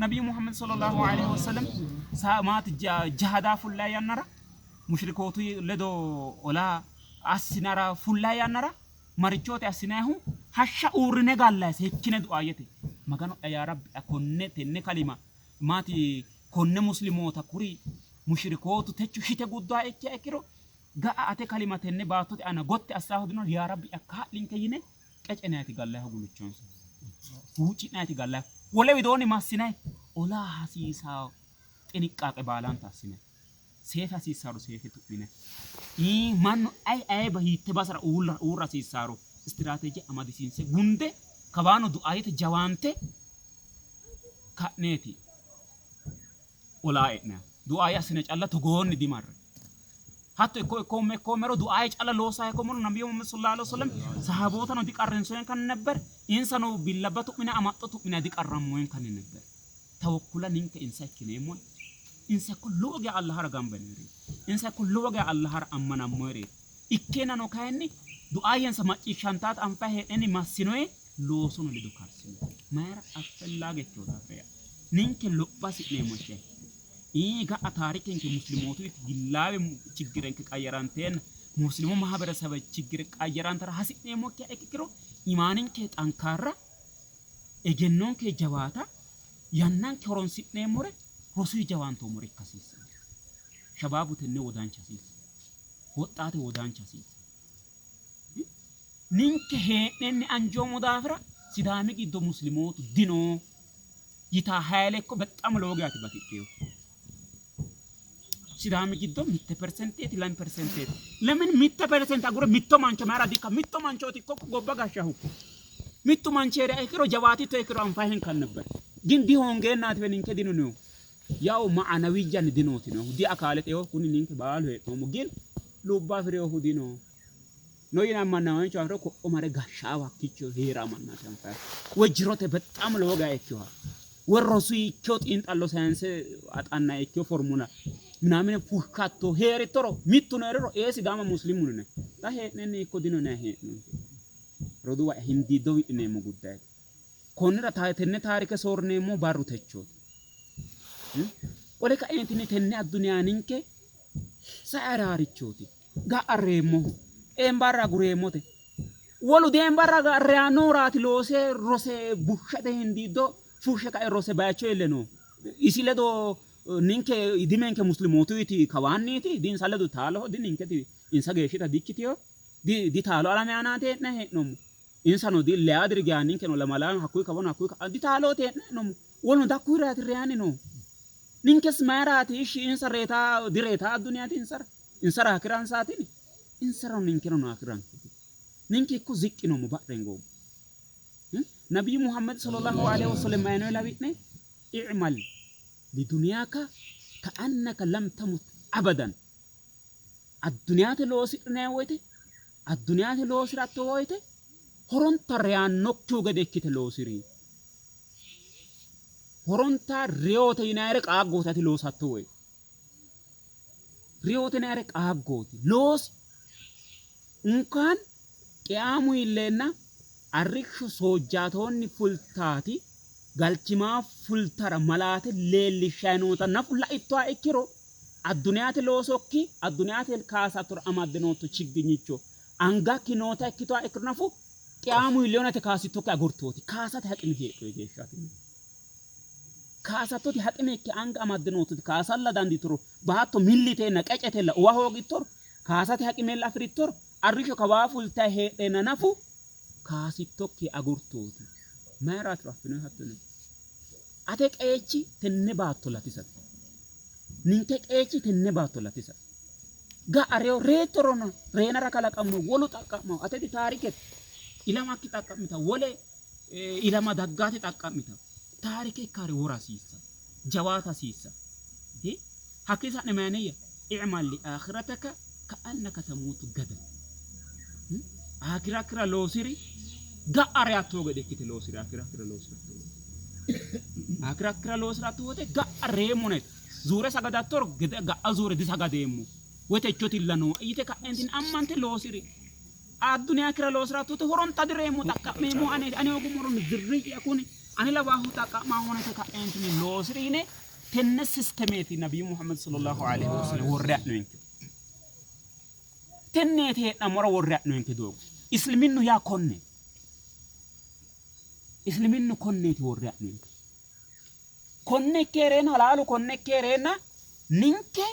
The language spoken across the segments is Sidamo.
Nabiyyu Muhammad sallallahu alaihi wasallam maati jihadaa fullaa yannara mushrikootu ledo ola assinara fullaa yannara marichooti assinayihu hashsha uurrine gallayi seekkine du'aayete Magano'ya yaa Rabbi konne tenne kalima maati konne muslimoota kuri mushrikootu techo shite gudduha ikkiha ikkiro ga'a ate kalima tenne baattote aana gotti assaahu dino yaa Rabbi kaa'linke yine qecenayti gallayihu guluchonsa huucci'nayti gallayihu wole widoonni massinayi ola hasiisaa xiniqqaaqe baalanta assinay seefe hasiissaaro seefe tu'minay mannu ay ayba hiitte basera uulla uurra hasiissaaro istiraateeje amadisiinse gunde kawaano du'aayete jawaante ka'neeti olaa e'nayi. Du'aaye assine calla togoonni dimarre. Hatto ikko ikkoomme ikkoommero du'aaye calla loosa ikkoommero Nabiyyu Muhammad sallallahu alaihi wasallam sahabootano diqarrinsoyenkanni nebber, insano billabba tu'mine amaxxo tu'mine diqarrammoyenkanni nebber. Tawakkula ninke insa ikkineemmo. Insa ikko lowo geya Allahara gamba yinoreeti. Insa ikko lowo geya Allahara ammanammoyereeti. Ikkeenano kayinni du'aayensa macciishshantaata anfayi hee'nenni massinoye loosono ledo karsino. Mayira asfellaagecho ikkino daafira yaate. Ninke lopha hasi'neemmo ishshe. Ii ga'a taarikenke muslimootu gillaawe chiggirenke qayyaranteenna muslimu mahaberesabe chiggire qayyarantara hasi'neemmokkiha ikkiro imaaninke xankaarra egennonke jawaata yannanke horonsi'neemmore rosuyi jawaantoommore ikka hasiissanno. Shabaabu tenne wodancha hasiissanno. Woxxaate wodancha hasiissanno. Ninke hee'nenni anjoommo daafira Sidaami giddo muslimootu dino yitaa hayle ikko bexaam lowo geyaati batidhino. Sidaami giddo mitte persenteeti lame persenteeti. Lemin mitte persente agure mitto mancho mayra dikka mitto manchooti ikko gobba gashshahu. Mittu manchi hee'riha ikkiro jawaatitto ikkiro anfayi hinkan nebber. Gin dihoongeennaatiwe ninke dino nihu. Yawu ma'anawiyyan dinooti noohu. Di akaalete yoo kuni ninke baalu hee'noommo. Gin lubba afi'rinohu dino. No yine ammannaamancho afiro ko'o mare gashshaawa hakkiicho hee'ra mannaati anfayi. Woy jirote bexaam lowo geya ikkinoha. Woy rosu ikkeo xiinxallo sayinse axanna ikkeo formula minaamine fushshatto hee'rittoro mittuno hee'riro ee Sidaama muslimu yinanni. Xa hee'nenni ikko dino yinanni hee'noonke. Roduuwa'ya hindiiddo wi'lineemmo guddayeeti. Konnira tenne taarike soorrineemmohu barru techooti. Qole kaeentinni tenne adduniya ninke sai araarichooti. Ga'a reemmohu eembarra agureemmote. Wolu deembarra reyannohuraati loose rose bushshate hindiiddo fushshe kae rose bayicho iille no. Isi ledo ninke dimenke muslimootuyti kawaanniiti di insa ledo taaloho di ninketi insa geeshshita dikkitino di di taalo alame aanaati hee'ne hee'noommo. Insano di leyaa diri geya ninkeno lamala hakkuyi kawano hakkuyi ka'a di taalooti hee'ne hee'noommo. Woluno dakkuyiraati reyanni noohu. Ninkes mayiraati ishshi insa reeta direeta addunyaati insara insara hakiransaatini insarano ninkeno hakirankeeti. Ninke ikko ziqqi noommo ba'rengoommo. Nabiyyu Muhammad sallallahu alaihi wasallam mayino lawi'ne i'mal lidunyaaka ka'annaka lam tamut abadan. Addunyaate loosi'rinanni woyte addunyaate loosi'ratto woyte horonta reyannokkihu gede ikkite loosi'ri. Horonta reyote yinayire qaaggooti ati loosatto woyte. Reyote yinayire qaaggooti. Loosi. Unkaan qiyaamu iilleenna arrishsho soojjaatoonni fultaati galchimaa fultara malaate leellishshanni noota nafu laittoha ikkiro addunyaate loosokki addunyaate kaasattora amadde nootto chigginyicho angakki noota ikkitoha ikkiro nafu qiyaamu iilleenna ati kaasittokki agurtooti. Kaasate haqimi heedhohe geeshshaati. Kaasattoti haqime ikke anga amadde noottoti kaasalla dandiittoro baatto milli yiteenna qecetella uwa hoogittoro kaasate haqimella afi'rittoro arrishsho kawaa fultayi heedheenna nafu kaasittokki agurtooti. Mayiraatiro affinoyi hatto yinanni. Ate qeechi tenne baatto latisate. Ninke qeechi tenne baatto latisate. Ga'a reyo reyittorono reenara kalaqamino wolu xaqqa'mawo ateti taarikete ilamakki xaqqa'mita wole ilama daggaate xaqqa'mita taarike ikkare wora hasiissa jawaata hasiissa. Hakkii sa'ne mayiniyya i'mal li akhirataka ka'annaka tamuutu gadan. Akirakira loosiri ga'a reyatto gede ikkite loosiri akirakira loosiratto wote. Akirakira loosiratto wote ga'a reemmo ne zuure sagadattoro gede ga'a zuure disagadeemmo woy techotilla noo yite ka'entinni ammante loosiri. Addunyaa kira loosiratto wote horonta direemmo xaqqa'meemmo aneeti ane hoogummoro zirri'ya kuni. Ane lawaahu xaqqa'maa honete ka'eentinni loosiri yine tenne sistemeeti Nabiyyu Muhammad sallallahu alaihi wasallam worre adhinoyinke. Tenneeti hee'nammora worre adhinoyinke doogo. Isliminnu yaa konne. Isliminnu konneeti worre adhinoyinke. Konne ikke hee'reenna halaalu konne ikke hee'reenna ninke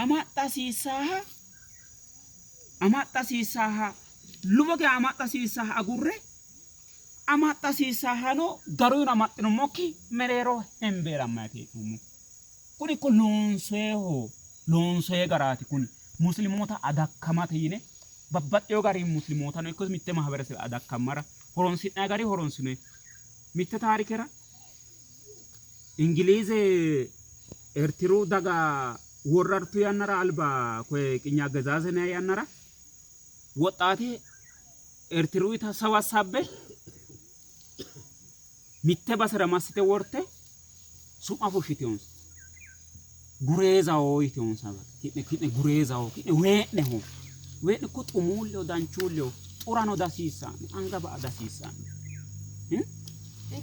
amaxxa hasiissaaha amaxxa hasiissaaha lubo geya amaxxa hasiissaaha agurre amaxxa hasiissaahano garuyino amaxxinummokki mereero hembeelammayti hee'noommo. Kuni ikko loonsoyeho loonsoye garaati kuni muslimoota adakkamate yine babbaxxeyo garinni muslimootano ikko mitte mahaberesebe adakkammara horonsi'nanni gari horonsi'noyi. Mitte taarikera Ingiliize Ertiru daga worrartu yannara alba koye qinye aggezaaze yinanni yannara woxxaate Ertiruyita sawassabbe mitte basera massite worte su'ma fushshitinonsa. Gureezaho yitinonsa. Ki'ne ki'ne gureezaho, ki'ne wee'neho. Wee'ne ko xumuulleho, danchuulleho, xurano dasiissa'ne, anga ba'a dasiissa'ne.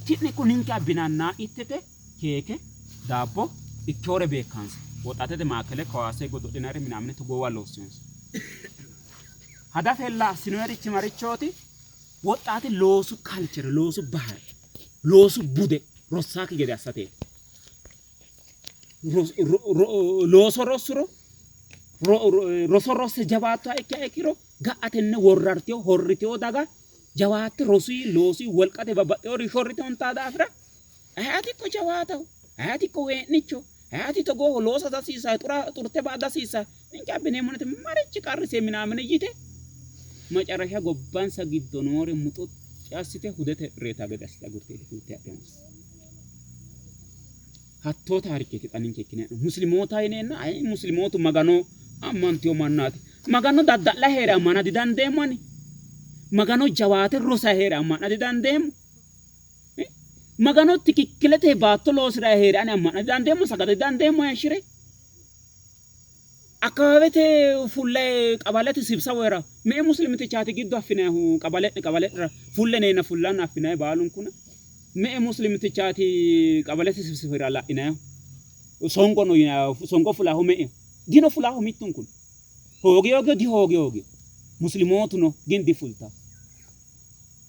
Ki'ne ko ninke abbinanna ittete keeke, daabbo ikkewore beekkansa. Woxaatete maakele kawaase godo'linayre minaamine togoowa loossinonsa. Hadafella assinoyerichi marichooti? Woxxaate loosu kalchere, loosu bahare, loosu bude rossaakki gede assateeti. Looso rossuro, roso rosse jawaattoha ikkiha ikkiro ga'a tenne worrartino, horritino daga jawaatte rosuyi, loosuyi, wolqate babbaxxinori shorritinonta daafira ayati ikko jawaataho, ayati ikko wee'nicho, ayati togooho loosa dasiisaho, xura xurte ba'a dasiisaho, ninke abbineemmonete marichi qarrise minaamine yite macarasha gobbansa giddo noore muxuxxi assite hudete reeta gede assite agurteeti fulte hadhinohu. Hattoo taarikeeti xa ninke ikkine muslimoota yineenna ayi muslimootu magano ammantino mannaati. Magano dadda'la hee're ammana didandeemmo ani. Magano jawaate rosa hee're amma'na didandeemmo. Magano tikikkilete baatto loosi'ra hee're ani amma'na didandeemmo, sagada didandeemmo heeshshire. Akkawaawete fullayi qabalete sibsawoera me''e muslimitichaati giddo affinayihu qabale'ne qabale'nera fulle neenna fullanna affinayi baalunkuna me''e muslimitichaati qabalete sibsawera la'inayihu songo no yinayihu songo fulaahu me''eho dino fulaahu mittunkuno hoogiyogiyo dihoogiyogiyo muslimootu no gin difultawo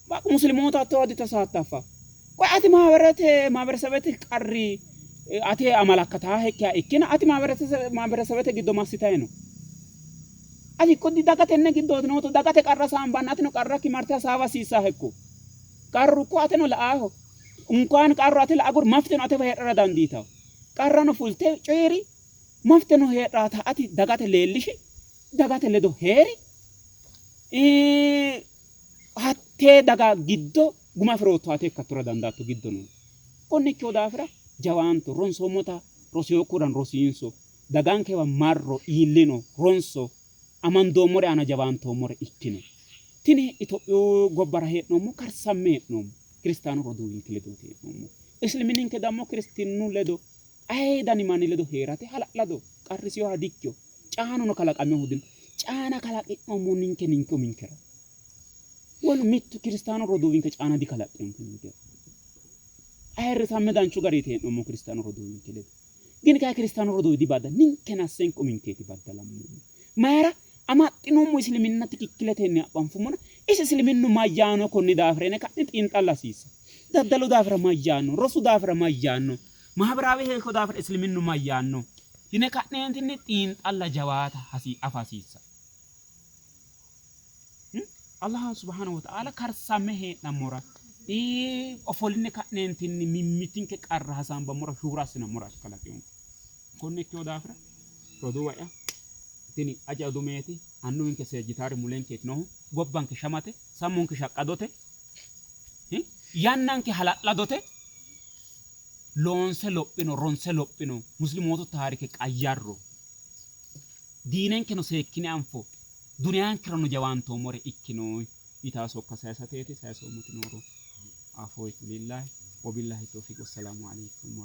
Baqu muslimoota hatto ditasaattaffa. Qoy ati maaberete maaberesebete qarri ate amalakkataaha ikkiha ikkina ati maaberesebete giddo massitayi no? Ati ikko daga tenne giddooti nootto dagate qarra saambanna atino qarrakki marte hasaawa hasiissaahe ikko. Qarru ikko ateno la'aaho. Unkaan qarru ate la'a aguri mafteno atewa heedhara dandiitawo. Qarrano fulte coyi'ri mafteno heedhaata ati dagate leellishi dagate ledo hee'ri. Hattee daga giddo guma afi'rootto ate ikkattora dandaatto giddo no. Konne ikkino daafira jawaanto, ronsoommota rosinokkihurano rosiinso, dagankewa marro iillino, ronso, amandoommori aana jawaantoommore ikkino. Tini Itophiyu gobbara hee'noommo karsamme hee'noommo. Kiristaanu roduuwinke ledooti hee'noommo. Islimininke dammo kiristinnu ledo ayee dani manni ledo hee'rate hala'lado qarrisinoha dikkino. Caanuno kalaqaminohu dino. Caana kalaqi'noommo ninke ninke uminkera. Wolu mittu kiristaanu roduuwinke caana dikalaqinonke ninkera. Ayirrisamme danchu gariiti hee'noommo kiristaanu roduuwinke ledo. Gini kayi kiristaanu roduuwi dibadda ninke nassenke uminkeeti baddalammoommo. Mayira amaxxinoommo isiliminna tikikkiletenni aphanfummona isi isiliminnu mayyaano konni daafira yine ka'ne xiinxalla hasiissa. Daddalu daafira mayyaanno, rosu daafira mayyaanno, mahabiraawe heeshsho daafira isiliminnu mayyaanno yine ka'neentinni xiinxalla jawaata afa hasiissa. Allah subhanahu wa ta'ala karsamme hee'nammora ofolline ka'neentinni mimmitinke qarra hasaambammora shuura assinammora kalaqinonke. Konne ikkino daafira roduuwa'ya tini aja udumeeti annuwinke seejjitaari mulenkeeti noohu gobbanke shamate sammunke shaqqadote yannanke hala'ladote loonse lophino ronse lophino muslimootu taarike qayyarro Diinenkeno seekkine anfo, duniyaankerano jawaantoommore ikkino yitaa sokka sayisateeti. Sayisoommoti nooro afoytu lillahi wobillahi tawfiq. Wassalaamu aleykum.